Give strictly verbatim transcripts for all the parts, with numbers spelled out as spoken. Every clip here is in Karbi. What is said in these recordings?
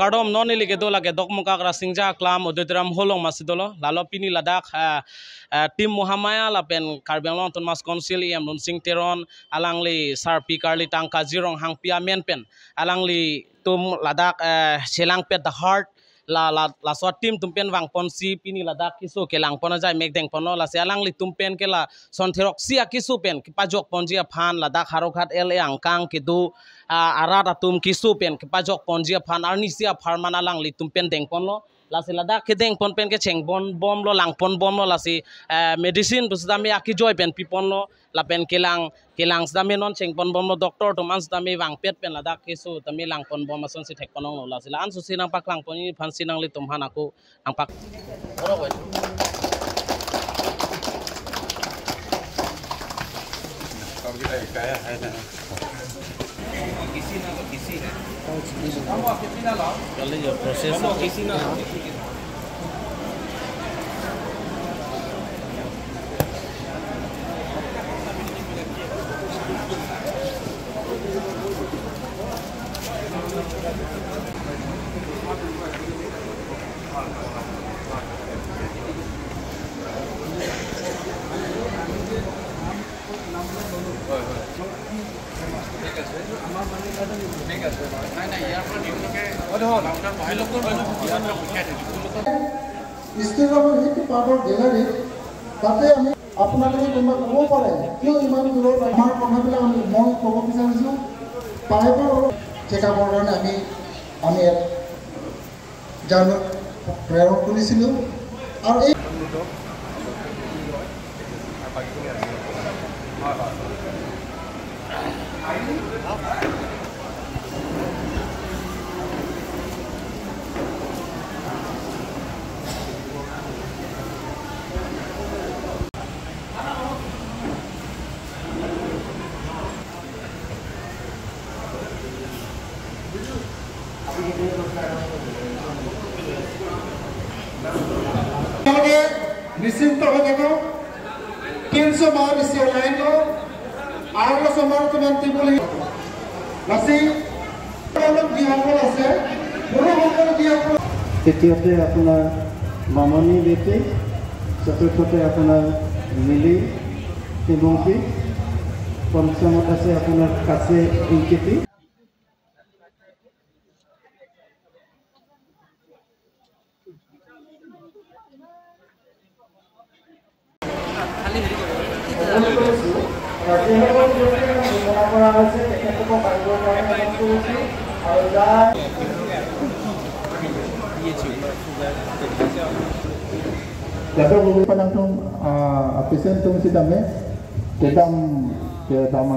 Kardom, non neli kedo lake Dokmoka Rasinja Aklam Auditorium Hall along masi dolo. Lalo pini ladak, ah, ah, Team Mohamaya lapen Karbi Anglong Autonomous Council E M Lunsing Teron, alangli sarpi karli tang Kaji Ronghangpi amen pen alanglitum ladak, eh, chelangpet the heart, la, la, laso a-team atum pen vangponsi pini ladak keso kelangpon ajai mek dengponlo. Lasi alanglitum pen ke lason theroksi akeso pen kepajokponji aphan ladak Howraghat L A angkang kedo, ah, arat atum keso pen kepajokponji aphan arnisi apharman alanglitum pen dengponlo. Lasi ladak kedengpon pen kechengponbomlo, langponbomlo. Lasi, eh, medicine pu sitame akejoi pen piponlo. Lapen kelang, kelang sitame non chengponbomlo, doctor atum an sitame vangpet pen ladak keso tame langponbom asonsi thekpon longlo. Lasi la-an sosi nangpaklangponji aphansi nanglitum aphan ako nangpak. ষ্টেডিয়ামৰ সেইটো পাৰ্টৰ গেলাৰীত, তাতে আমি আপোনালোকে কোনোবা ক'ব পাৰে, কিয় ইমান দূৰত আমাৰ কথাবিলাক আমি, মই ক'ব বিচাৰিছোঁ, পাইপৰ অলপ চেকআপৰ কাৰণে আমি, আমি ইয়াত জানো প্ৰেৰণ কৰিছিলোঁ। আৰু এই নিশ্চিন্ত হৈ থাকক। তিনশ মাহ বেছি ওলাই ন, আৰু ছমাহ কিমান দিব লাগিব। লাচি অলপ দিহাপল আছে, সৰু সকলো দিহাপল। তৃতীয়তে আপোনাৰ মামনি বেটী, চতুৰ্থতে আপোনাৰ মিলি টিমুংপি, পঞ্চমত আছে আপোনাৰ কাছে ইংকেতি। Dato Guru panangtum, ah, patient atum sitame kedam, kedam.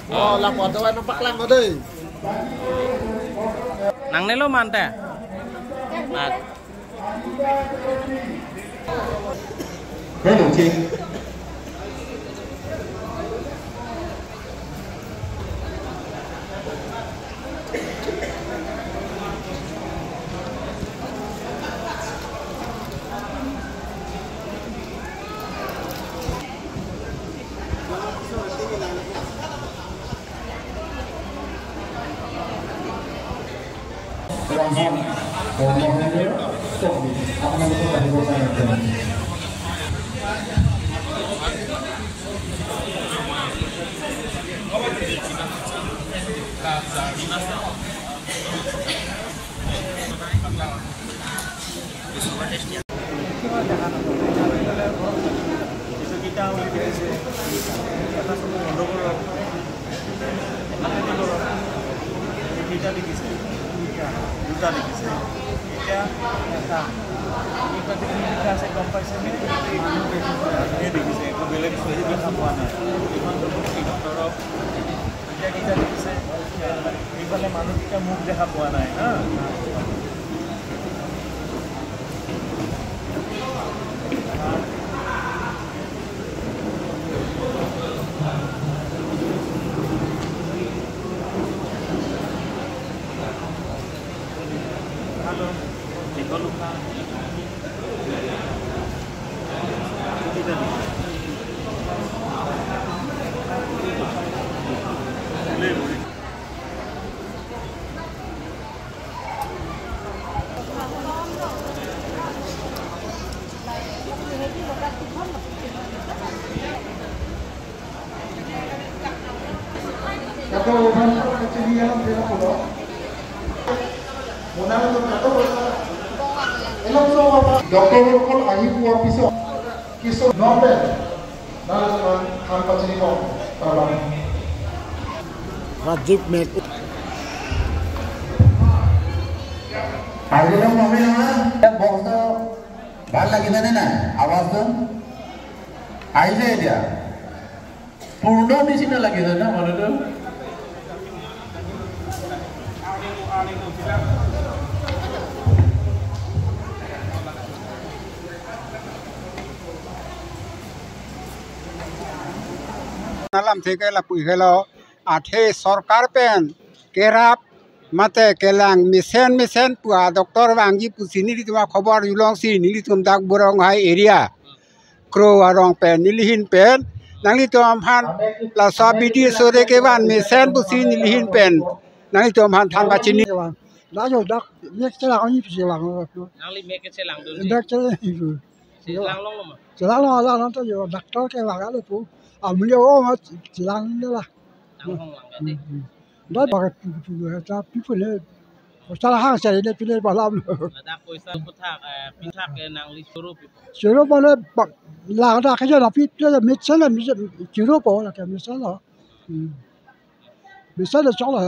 Oh, lapor tuh, anu paklang tuh deh. Nangnelo mante. Nah. Hello, Chief. Ranjan, মহেন্দ্ৰ, তন্ময়, আপোনালোকক আহিব কাৰণে। দুটা দেখিছে। এতিয়া এটা। দুটা দেখি লিখা আছে, গম পাইছেনে? মানুহ দেখিছে। মানুহে দেখিছে, একো বেলেগ চকু দেখা পোৱা নাই। ইমান ধৰক, এতিয়া কিটা দেখিছে? এইফালে মানুহকেইটা মুখ দেখা পোৱা নাই, হা? Doktor সকল আহি পোৱাৰ পিছত কিছু নৰ্মেল ভাল পাচনি কম। ৰাজীৱ মেধ। আজিকালি মহিলা বক্সটো ভাল লাগিছে নে নাই? আৱাজটো আহিছে এতিয়া? পূৰ্ণ নিচিনা লাগিছে ন মানুহটো? Alam theke lapu helo, athe sorkar pen kerap mate kelang mesen mesen pu a doctor vangji pusi nelitum akhobor julongsi nelitum dak Buronghai area Kro arong pen nelihin pen nanglitum aphan laso abidi sore kevan mesen pusi nelihin pen nanglitum aphan than pachini. Lajo dak mek chelang ni chelang. Nangli mek kechelangdun si? Mek chelang itu. Si langlong lo ma? Chelang lo, lang lo to yo doctor ke lang lo pu. Amli o ma chelang ni la. Langlong lang kati. Dak bak ta people le. Poisa hang sari le pile balam. Ladak poisa puthak, eh, pithak ke nangli choro pi? Choro mane bak lang dak ke jana pi le mesen le mesen choro po la ke mesen lo. Hmm. Mesen le chok lo.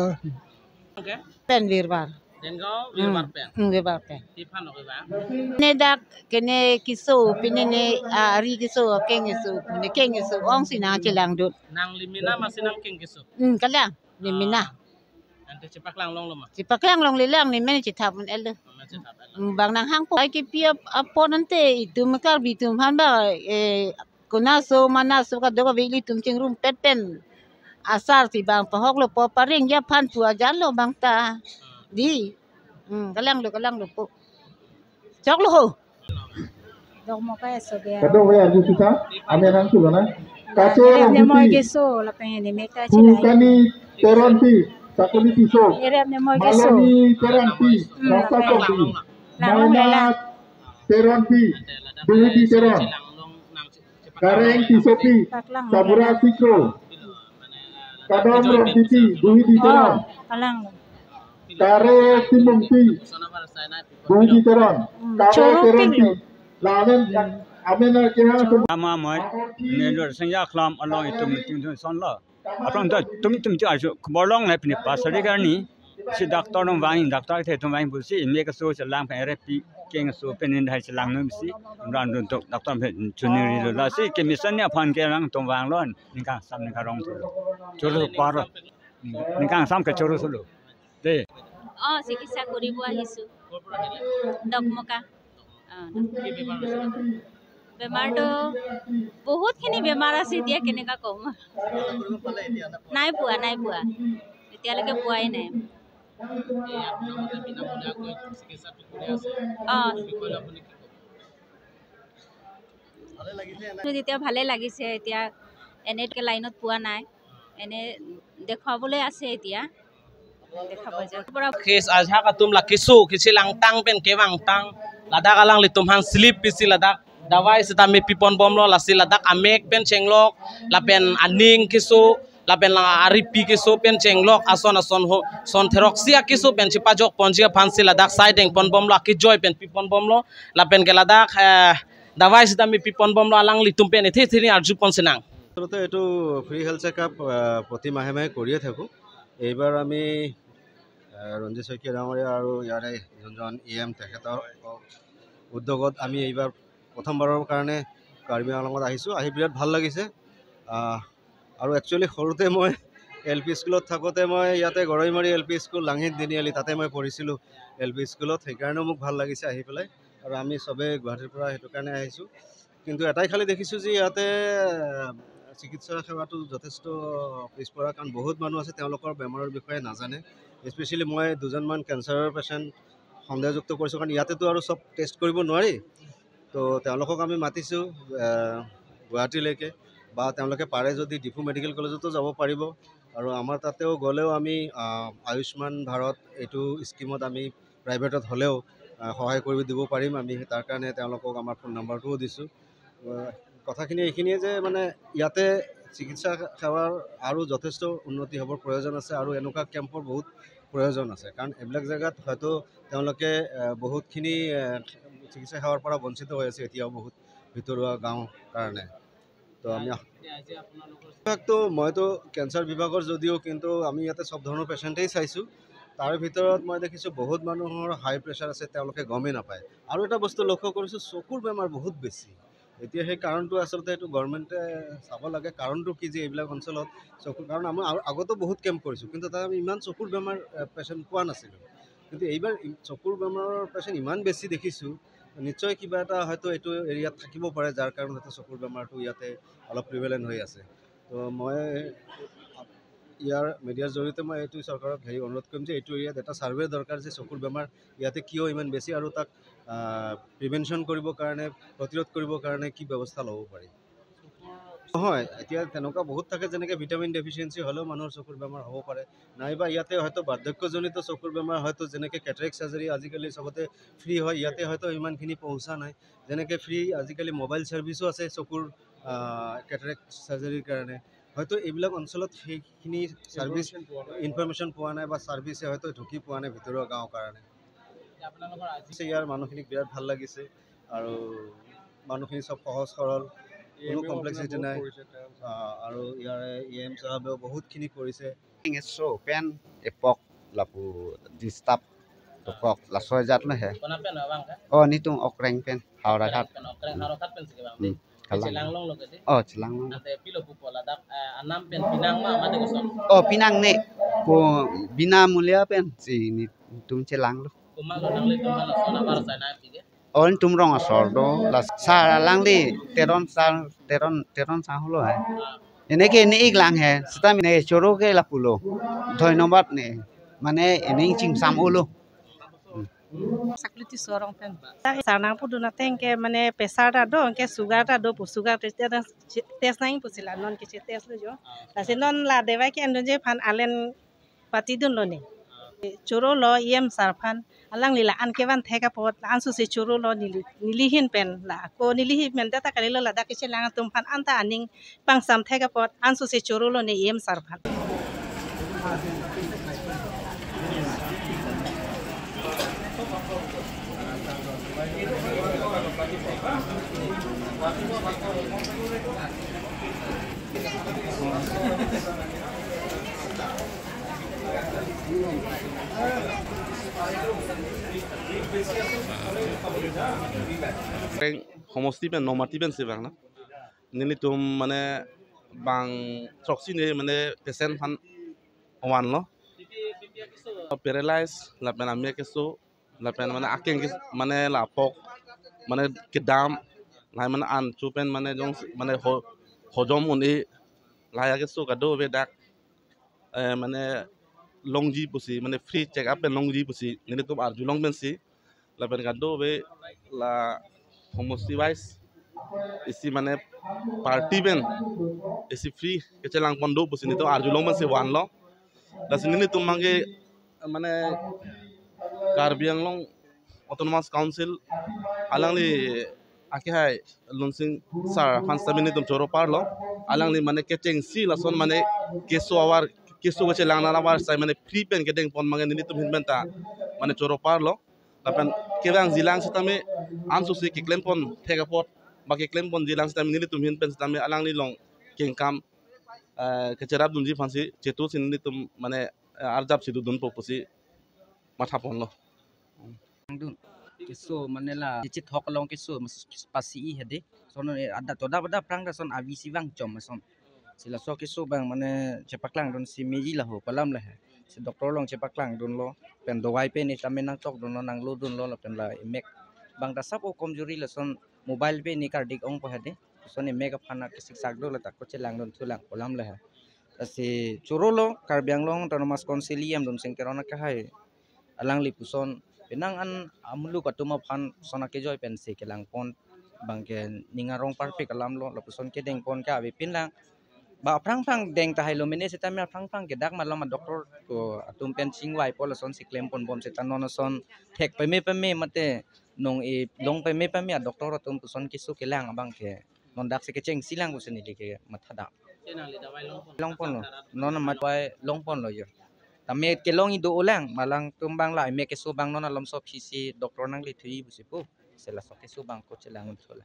Okay. Pen Birbar. Dengaon Birbar pen. Hmm, Birbar pen. Pi aphan lo ba? Ne dak kene keso, pine ne, ah, ari keso, keng keso, ne keng keso, ongsi nangchelangdun. Nangli mena masi nangkeng keso? Hmm, kalang. Ne mena. Ah. Ante chepaklang long lo ma? Chepaklang longle lang ne men chethap un el do. Mena chethap el. Hmm, bang nanghangpo. Ai kepi ap-, apot ante itum Karbi atum aphan ba, eh, kona so mana so kadokave ilitum chingrumpet pen asar si bang pahok lo po pareng ja aphan pu ajar lo bang ta. Di. Hmm, kalang lo, kalang lo po. Chok lo ho. Dokmoka eso dia. Kadokave arju sita, ame nangthu lo na. Kache area rong ne moi titi. Keso lapen ne meta chilai. Pukani Teronpi, Sakoli Tisso. Area ne moi keso. Maloni Teronpi, hmm, Rasta lapen Teronpi. Langlong lela. Maina Teronpi, Duhidi Teron. Kareng Tissopi, Sabura Tikro, Kadom Rongtiti, Duhidi Teron. Oh, kalang. Kare Timungpi, Duhidi Teron. Hmm, Kare choro Teronpi, pilo. Lamen, amen arkeha. Ama moi, ne lo sengya khlam along itum meeting thun son lo. Aphrang ta tum tum ti arju khobor longle pini pasari karni si doctor nung vang, doctor the tum vang pusi mek keso chelang pen ere pi keng keso pen indhai chelang nung si ran dun tok doctor pen chuningri lo lasi ke mesen ni aphan ke rang tum vang lo ningkangsam ningkarong thu. Choro paro. Ningkangsam ke choro solo. De. অ, চিকিৎসা কৰিব আহিছো। ক'ৰ পৰা আহিলে? দকমকা। অ, কি বেমাৰ হৈছিলে? বেমাৰটো বহুতখিনি বেমাৰ আছে, এতিয়া কেনেকা ক'ম? চিকিৎসা কৰিব পালে এতিয়া নে? নাই পোৱা, নাই পোৱা। এতিয়ালৈকে পোৱাই নাই। এই আপোনাৰ মতে বিনামূলীয়াকৈ চিকিৎসাটো কৰি আছে। অ। এই বিষয়লৈ আপুনি কি ক'ব? ভালে লাগিছে নে? তো তেতিয়া ভালে লাগিছে, এতিয়া এনেকে লাইনত পোৱা নাই। এনে দেখুৱাবলৈ আছে এতিয়া। Kes ajak atum la keso kechelangtang pen kevangtang ladak alanglitum aphan slip pisi ladak dawai sitame pipon bomlo, lasi ladak amek pen chenglok lapen aning keso lapen la aripi keso pen chenglok ason ason ho son theroksi akeso pen chepajok ponji aphansi ladak sai dengpon bomlo, akejoi pen pipon bomlo lapen ke ladak, eh, dawai sitame pipon bomlo alanglitum pen ethe ethe arju pon sinang. আচলতে এইটো free health checkup, আহ, প্ৰতি মাহে মাহে কৰিয়ে থাকোঁ। এইবাৰ আমি, আহ, ৰঞ্জিত শইকীয়া ডাঙৰীয়া আৰু ইয়াৰে যোনজন ই এম, তেখেতৰ উদ্যোগত আমি এইবাৰ প্ৰথমবাৰৰ কাৰণে কাৰ্বি আংলঙত আহিছোঁ। আহি বিৰাট ভাল লাগিছে। আহ, আৰু একচুৱেলি সৰুতে মই এল পি স্কুলত থাকোঁতে মই ইয়াতে গৰৈমাৰী এল পি স্কুল, লাংহিত তিনিআলি, তাতে মই পঢ়িছিলোঁ এল পি স্কুলত। সেইকাৰণেও মোক ভাল লাগিছে আহি পেলাই। আৰু আমি চবেই গুৱাহাটীৰ পৰা সেইটো কাৰণে আহিছোঁ। কিন্তু এটাই খালি দেখিছোঁ যে ইয়াতে, আহ, চিকিৎসা সেৱাটো যথেষ্ট পিছপৰা, কাৰণ বহুত মানুহ আছে তেওঁলোকৰ বেমাৰৰ বিষয়ে নাজানে। স্পেচিয়েলি মই দুজনমান কেঞ্চাৰৰ পেচেণ্ট সন্দেহযুক্ত কৰিছোঁ, কাৰণ ইয়াতেতো আৰু চব টেষ্ট কৰিব নোৱাৰি। তো তেওঁলোকক আমি মাতিছোঁ, আহ, গুৱাহাটীলৈকে, বা তেওঁলোকে পাৰে যদি ডিফু মেডিকেল কলেজতো যাব পাৰিব। আৰু আমাৰ তাতেও গ'লেও আমি আহ, আয়ুষ্মান ভাৰত এইটো স্কিমত আমি প্ৰাইভেটত হ'লেও আহ, সহায় কৰি দিব পাৰিম। আমি তাৰ কাৰণে তেওঁলোকক আমাৰ ফোন নাম্বাৰটোও দিছোঁ। আহ, কথাখিনি এইখিনিয়ে যে মানে ইয়াতে চিকিৎসা সেৱাৰ আৰু যথেষ্ট উন্নতি হ'বৰ প্ৰয়োজন আছে আৰু এনেকুৱা কেম্পৰ বহুত প্ৰয়োজন আছে, কাৰণ এইবিলাক জেগাত হয়তো তেওঁলোকে আহ, বহুতখিনি আহ, চিকিৎসা সেৱাৰ পৰা বঞ্চিত হৈ আছে এতিয়াও বহুত ভিতৰুৱা গাঁও কাৰণে। তো আমি আহ, এতিয়া আজি আপোনালোকৰ বিভাগটো মইতো কেঞ্চাৰ বিভাগৰ যদিও, কিন্তু আমি ইয়াতে চব ধৰণৰ পেচেণ্টেই চাইছোঁ। তাৰ ভিতৰত মই দেখিছোঁ বহুত মানুহৰ হাই প্ৰেছাৰ আছে, তেওঁলোকে গমেই নাপায়। আৰু এটা বস্তু লক্ষ্য কৰিছোঁ, চকুৰ বেমাৰ বহুত বেছি। এতিয়া সেই কাৰণটো আচলতে এইটো গভৰ্ণমেণ্টে চাব লাগে, কাৰণটো কি যে এইবিলাক অঞ্চলত চকুৰ, কাৰণ আমি আ- আগতেও বহুত কেম্প কৰিছোঁ, কিন্তু তাত আমি ইমান চকুৰ বেমাৰ পেচেণ্ট পোৱা নাছিলোঁ। কিন্তু এইবাৰ ই- চকুৰ বেমাৰৰ পেচেণ্ট ইমান বেছি দেখিছোঁ, নিশ্চয় কিবা এটা হয়তো এইটো এৰিয়াত থাকিব পাৰে, যাৰ কাৰণে হয়তো চকুৰ বেমাৰটো ইয়াতে অলপ প্ৰিভেলেণ্ট হৈ আছে। তো মই ইয়াৰ মিডিয়াৰ জৰিয়তে মই এইটো চৰকাৰক হেৰি অনুৰোধ কৰিম যে এইটো এৰিয়াত এটা ছাৰ্ভে দৰকাৰ যে চকুৰ বেমাৰ ইয়াতে কিয় ইমান বেছি আৰু তাক প্ৰিভেনশ্যন কৰিবৰ কাৰণে, প্ৰতিৰোধ কৰিবৰ কাৰণে কি ব্যৱস্থা ল'ব পাৰি। নহয়, এতিয়া তেনেকুৱা বহুত থাকে, যেনেকে ভিটামিন ডেফিচিয়েঞ্চি হ'লেও মানুহৰ চকুৰ বেমাৰ হ'ব পাৰে, নাইবা ইয়াতে হয়তো বাৰ্ধক্যজনিত চকুৰ বেমাৰ, হয়তো যেনেকে কেটাৰেক্ট চাৰ্জাৰী আজিকালি চবতে ফ্ৰী হয়, ইয়াতে হয়তো ইমানখিনি পহুচা নাই। যেনেকে ফ্ৰী আজিকালি মোবাইল ছাৰ্ভিচো আছে চকুৰ কেটাৰেক্ট চাৰ্জাৰীৰ কাৰণে। হয়তো এইবিলাক অঞ্চলত সেইখিনি ছাৰ্ভিচ, ইনফৰমেশ্যন পোৱা নাই বা ছাৰ্ভিচে হয়তো ঢুকি পোৱা নাই ভিতৰুৱা গাঁৱৰ কাৰণে। আপোনালোকৰ আজি পিছে ইয়াৰ মানুহখিনিক বিৰাট ভাল লাগিছে আৰু মানুহখিনি চব সহজ সৰল, কোনো কমপ্লেক্সিটি নাই। আহ, আৰু ইয়াৰে ই এম ছাহেবেও বহুতখিনি কৰিছে। Ngeso pen epok lapu disturb tokok laso ajat lo he. Kona pen abang ka? Oh, netum Okreng pen, Howraghat. Pen Okreng Howraghat pen sigi bang. Hmm. Kalang. Chelang longlo ke di? Oh, chelang long. Ante pilo pupo ladak, eh, anam pen pinang ma mate koson? Oh, pinang ne. Po bina mulia pen si netum chelang lo. Kumalo nanglitum ma lason abar sai na pige? Oh, netum rong asor do. La sar alangli Teron sar, Teron, Teron sar holo hai. Ene ke ne ik lang he. Seta ne choro ke lapulo. Dhonnobad ne. Mane ene chingsam ulo. Sakluti Sorong pen. Sar nangpudun ateng ke mane pressure ta do, ke sugar ta do pu, sugar test ta, test nang pusi la non ke test lo jo. Lasi non la dawai ke endunji aphan alen patidunlo ne. Chorolo E M sir aphan, alangli la-an kevan thek apot, la-an sose chorolo neli, neli ahin pen la, ko neli ahin pen data kalilo ladak kechelang atum aphan anta aning pangsam thek apot, an sose chorolo ne E M sir aphan. Peng homosti pen, Nomati pen si vang na. Nelitum mane bang throksi ne mane patient aphan vanlo. Paralyze lapen amia keso lapen mane akeng kes mane lapok mane kedam lahai mane an chu pen mane jong mane ho-, hojom un-e lahai akeso kadokave dak eh, mane longji pusi mane free check up pen longji pusi nelitum arjulong pensi lapen kadokave la homosti wise isi mane party pen isi free kechelang pon do pusi nelitum arjulong pensi vanlo. Lasi nelitum mangke mane Karbi Anglong Autonomous Council alangli akehai Lunsing sir aphan sitame nelitum choro parlo. Alangli mane kechengsi lason mane keso avar, keso kechelang nang avar sai mane free pen kedeng pon mangke nelitum ahin pen ta mane choro parlo. Lapen kevangji lang sitame an sose keklem pon thek apot ba keklem ponji lang sitame nelitum ahin pen sitame alangli along kengkam eh, kecherap dunji aphansi chetu si nelitum mane eh, arjap si dodunpo pusi matha ponlo. Dun. Keso mane la chithok along keso mas pasi-i hedi. Son eh, ada toda pada prang da son avi si vang chom son. Si laso keso abang mane chepaklang dun si meji laho pu alam le he. Si doctor along chepaklang dunlo. Pen dawai pen ne tame nangchok dunlo, nanglodunlo lapen la emek. Bang ta sap o komjuri lason mobile pen ne kardik ongpo hedi. Son emek aphan na kesik sak do la ta ko chelang dun thulang pu alam le he. Lasi chorolo Karbi Anglong Autonomous Council E M Lunsing Teron akehai alangli puson penang an amuluk atum aphan son akejoi pensi kelang pon bangke ning arong parpik alam lo lapuson kedeng pon ke ave pin lang ba aphrang phrang deng tahai lo mene seta me aphrang phrang ke dak malom a doctor ko atum pen chingvai po lason si klem ponbom seta non ason thek peme peme mate nong e long peme peme a doctor atum puson keso kelang abang ke non dak si kechengsi lang pusi neli ke mathadam. Chenang le dawai long pon. Long pon lo. Non amat dawai long pon lo yo. Tame kelong ido ulang malangtum bang la me keso bang non alom so phisi doctor nangli thui pusi pu. Sela so keso bang ko chelang un thola.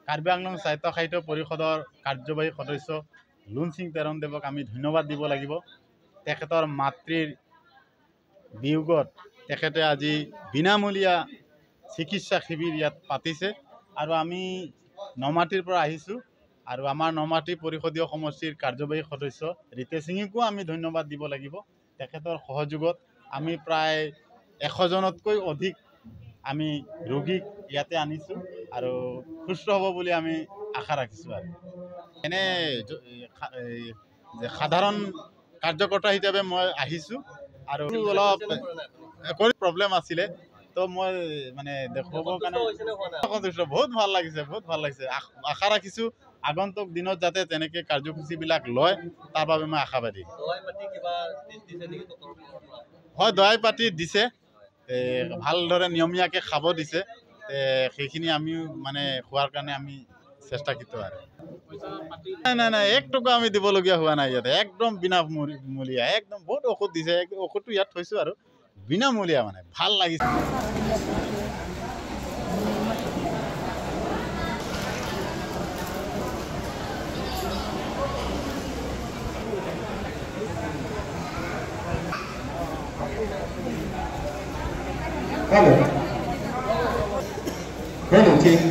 Karbi আংলং স্বায়ত্তশাসিত পৰিষদৰ কাৰ্যবাহী সদস্য লুনচিং তেৰণ দেৱক আমি ধন্যবাদ দিব লাগিব। তেখেতৰ মাতৃৰ বিয়োগত তেখেতে আজি বিনামূলীয়া চিকিৎসা শিবিৰ ইয়াত পাতিছে আৰু আমি নমাটিৰ পৰা আহিছোঁ আৰু আমাৰ নমাটি পৰিষদীয় সমষ্টিৰ কাৰ্যবাহী সদস্য ৰিতেশ সিঙকো আমি ধন্যবাদ দিব লাগিব। তেখেতৰ সহযোগত আমি প্ৰায় এশ জনতকৈ অধিক আমি ৰোগীক ইয়াতে আনিছোঁ আৰু সুস্থ হ'ব বুলি আমি আশা ৰাখিছোঁ। আৰু এনে জ-, এই সা-, এই যে সাধাৰণ কাৰ্যকৰ্তা হিচাপে মই আহিছোঁ আৰু অলপ একো প্ৰব্লেম আছিলে, তো মই মানে দেখুৱাবৰ কাৰণে সন্তুষ্ট, বহুত ভাল লাগিছে, বহুত ভাল লাগিছে। আশ-, আশা ৰাখিছোঁ আগন্তুক দিনত যাতে তেনেকে কাৰ্যসূচীবিলাক লয়, তাৰ বাবে মই আশাবাদী। দৱাই পাতি কিবা দি-, দিছে নেকি ডক্টৰৰ ফালৰ পৰা? হয়, দৱাই পাতি দিছে, এ, ভালদৰে নিয়মীয়াকে খাব দিছে। এ, সেইখিনি আমিও মানে খোৱাৰ কাৰণে আমি চেষ্টা কৰিছোঁ আৰু। নাই, নাই, নাই, এক টকা আমি দিবলগীয়া হোৱা নাই ইয়াতে, একদম বিনামূলীয়া, একদম বহুত ঔষধ দিছে, এক-, ঔষধটো ইয়াত থৈছোঁ আৰু বিনামূলীয়া, মানে ভাল লাগিছে। Hello. Hello, check.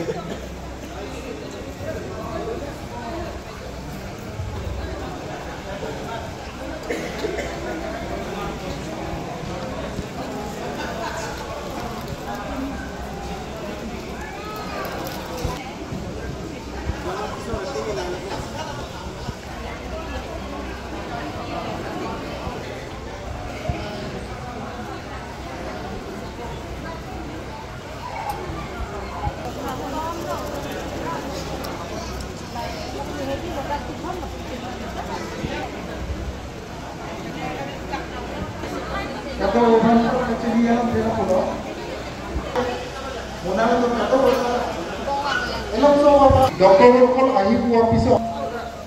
ডক্টৰসকল আহি পোৱাৰ পিছত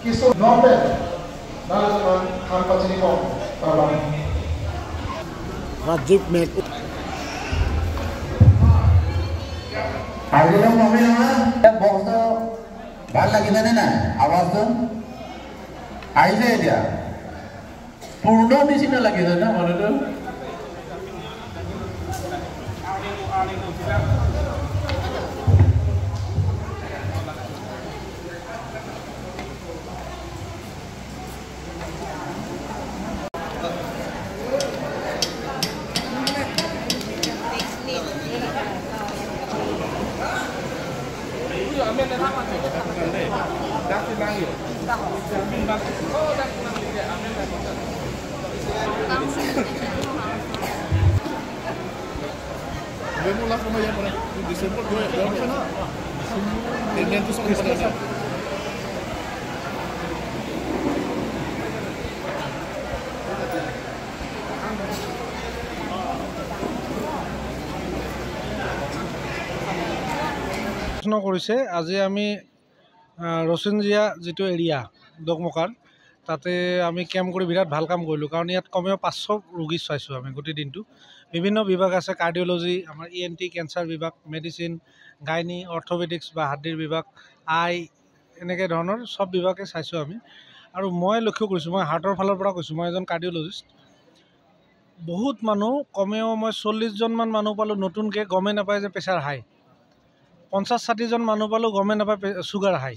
কিছু নৰ্মেল ৰাজীৱ মেধ। আহিলে মমি নহয়, বক্সটো ভাল লাগিছে নে নাই? আৱাজটো আহিছে এতিয়া? পূৰ্ণ নিচিনা লাগিছে ন মানুহটো? প্ৰশ্ন কৰিছে। আজি আমি, আহ, ৰচিনজিয়া যিটো এৰিয়া, ডগমকাৰ, তাতে আমি কেম্প কৰি বিৰাট ভাল কাম কৰিলোঁ, কাৰণ ইয়াত কমেও পাঁচশ ৰোগী চাইছোঁ আমি গোটেই দিনটো। বিভিন্ন বিভাগ আছে, কাৰ্ডিঅ'লজি, আমাৰ ই এন টি, কেঞ্চাৰ বিভাগ, মেডিচিন, গাইনী, অৰ্থপেডিক্স বা হাৰ্ডিৰ বিভাগ, আই, এনেকে ধৰণৰ চব বিভাগে চাইছোঁ আমি। আৰু মই লক্ষ্য কৰিছোঁ, মই হাৰ্টৰ ফালৰ পৰা কৈছোঁ, মই এজন কাৰ্ডিঅ'লজিষ্ট। বহুত মানুহ, কমেও মই চল্লিছজনমান মানুহ পালোঁ নতুনকে, গমেই নাপায় যে প্ৰেছাৰ হাই। পঞ্চাছ ষাঠিজন মানুহ পালোঁ, গমেই নাপায় প্ৰে-, চুগাৰ হাই।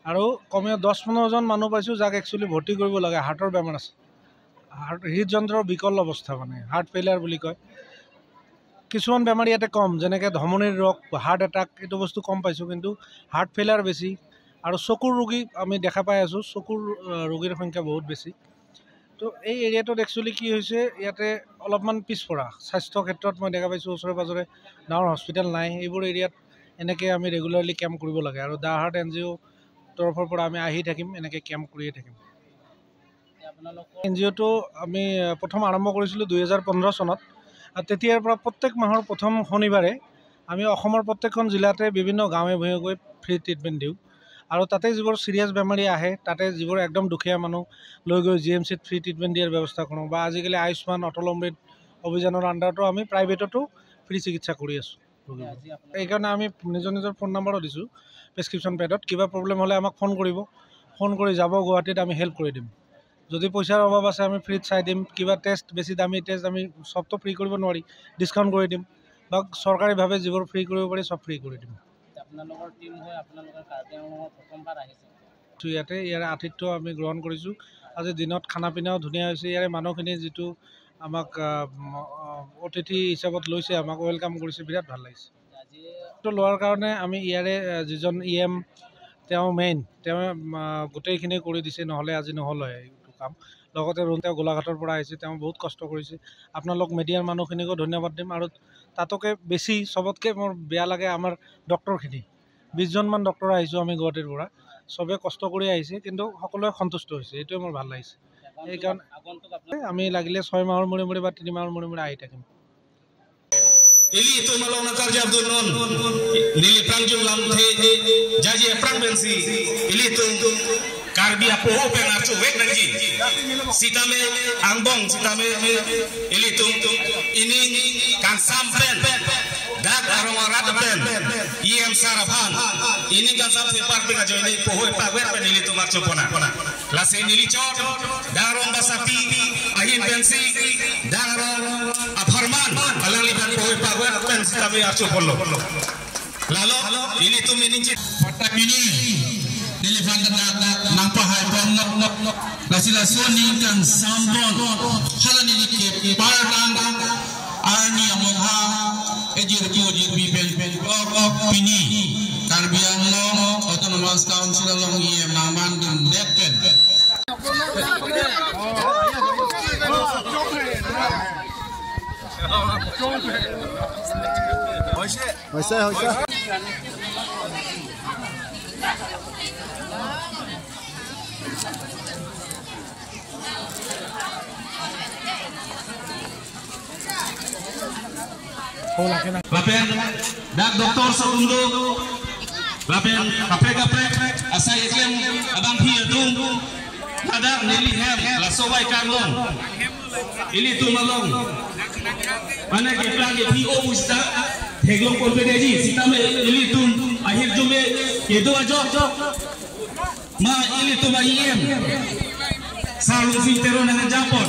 আৰু কমেও দহ পোন্ধৰজন মানুহ পাইছোঁ, যাক একচুৱেলি ভৰ্তি কৰিব লাগে, হাৰ্টৰ বেমাৰ আছে, হাৰ্ট, হৃদযন্ত্ৰৰ বিকল অৱস্থা, মানে হাৰ্ট ফেইলাৰ বুলি কয়। কিছুমান বেমাৰ ইয়াতে কম, যেনেকে ধমনীৰ ৰোগ, হাৰ্ট এটাক, এইটো বস্তু কম পাইছোঁ, কিন্তু হাৰ্ট ফেইলাৰ বেছি। আৰু চকুৰ ৰোগী আমি দেখা পাই আছোঁ, চকুৰ, আহ, ৰোগীৰ সংখ্যা বহুত বেছি। তো এই এৰিয়াটোত একচুৱেলি কি হৈছে, ইয়াতে অলপমান পিছপৰা স্বাস্থ্য ক্ষেত্ৰত। মই দেখা পাইছোঁ ওচৰে পাজৰে ডাঙৰ হস্পিটেল নাই। এইবোৰ এৰিয়াত এনেকে আমি ৰেগুলাৰলি কেম্প কৰিব লাগে। আৰু দ্য হাৰ্ট এন জি অ' তৰফৰ পৰা আমি আহি থাকিম, এনেকে কেম্প কৰিয়ে থাকিম। আপোনালোকৰ এন জি অ'টো আমি, আহ, প্ৰথম আৰম্ভ কৰিছিলোঁ দুই হাজাৰ পোন্ধৰ চনত। আৰু তেতিয়াৰ পৰা প্ৰত্যেক মাহৰ প্ৰথম শনিবাৰে আমি অসমৰ প্ৰত্যেকখন জিলাতে বিভিন্ন গাঁৱে ভূঞে গৈ ফ্ৰী ট্ৰিটমেণ্ট দিওঁ। আৰু তাতে যিবোৰ ছিৰিয়াছ বেমাৰী আহে, তাতে যিবোৰ একদম দুখীয়া মানুহ লৈ গৈ জি এম চিত ফ্ৰী ট্ৰিটমেণ্ট দিয়াৰ ব্যৱস্থা কৰোঁ। বা আজিকালি আয়ুষ্মান অটল অমৃত অভিযানৰ আণ্ডাৰতো আমি প্ৰাইভেটতো ফ্ৰী চিকিৎসা কৰি আছোঁ। আজি আপোনাৰ এইকাৰণে আমি নিজৰ নিজৰ ফোন নাম্বাৰো দিছোঁ প্ৰেছক্ৰিপশ্যন পেডত। কিবা প্ৰব্লেম হ'লে আমাক ফোন কৰিব, ফোন কৰি যাব গুৱাহাটীত, আমি হেল্প কৰি দিম। যদি পইচাৰ অভাৱ আছে, আমি ফ্ৰীত চাই দিম। কিবা টেষ্ট, বেছি দামী টেষ্ট আমি চবতো ফ্ৰী কৰিব নোৱাৰি, ডিছকাউণ্ট কৰি দিম। বা চৰকাৰীভাৱে যিবোৰ ফ্ৰী কৰিব পাৰি, চব ফ্ৰী কৰি দিম। আপোনালোকৰ টিম হৈ আপোনালোকৰ কাৰ্বি আংলঙৰ প্ৰথমবাৰ আহিছে। তো ইয়াতে ইয়াৰ আতিথ্য আমি গ্ৰহণ কৰিছোঁ। আজি দিনত খানা পিনাও ধুনীয়া হৈছে। ইয়াৰে মানুহখিনিয়ে যিটো আমাক, আহ, ম-, আহ, অতিথি হিচাপত লৈছে, আমাক ৱেলকাম কৰিছে, বিৰাট ভাল লাগিছে। আজি তো লোৱাৰ কাৰণে আমি ইয়াৰে, আহ, যিজন ই এম, তেওঁ মেইন, তেওঁ, আহ, গোটেইখিনি কৰি দিছে, নহ'লে আজি নহ'ল হয় এইটো কাম। লগতে ৰুণ, তেওঁ গোলাঘাটৰ পৰা আহিছে, তেওঁ বহুত কষ্ট কৰিছে। আপোনালোক মিডিয়াৰ মানুহখিনিকো ধন্যবাদ দিম। আৰু তাতোকে বেছি, চবতকে মোৰ বেয়া লাগে আমাৰ ডক্টৰখিনি। বিশজনমান ডক্টৰ আহিছোঁ আমি গুৱাহাটীৰ পৰা, চবে কষ্ট কৰি আহিছে, কিন্তু সকলোৱে সন্তুষ্ট হৈছে, এইটোৱে মোৰ ভাল লাগিছে। এইকাৰণে আমি লাগিলে ছয় মাহৰ মূৰে মূৰে বা তিনি মাহৰ মূৰে মূৰে আহি থাকিম। Ilitum along nangkarjap dun non, neli prangjung lamthe, jaji aphrang pensi, ilitum Karbi apoho pen archuvek nangji. Sitame angbong, sitame ilitum ining kangsam pen, dak arong arat pen, E M sir aphan ining kangsam si parpik ajoine poho pakver pen ilitum archupona. Lasi neli chot, dak arong basapi ahin pensi, dak arong apharman alangliphan poho pakver pen sitame archuponlo. Lalo, ilitum ining chit. Patta pini, neliphan dak nangpahai pon nok nok nok. Lasi laso aning kangsam pon, hala neli kepar tang, arni among ha, ejir pu ejir pi pen pen ok ok pini Karbi Anglong Autonomous Council along E M nangman dun det pen. Hoise, hoise. Lapen dak doktor atum do, lapen kaprek kaprek asai eklem abangpi atum, ladak neli hem laso bai kanglong. Ilitum along, mane keplang kepi o pusta theklong ponpedeji, sitame ilitum ahirjume kedo ajok. Ma ilitum a-E M, Sir Lungsing Teron nangkejapon.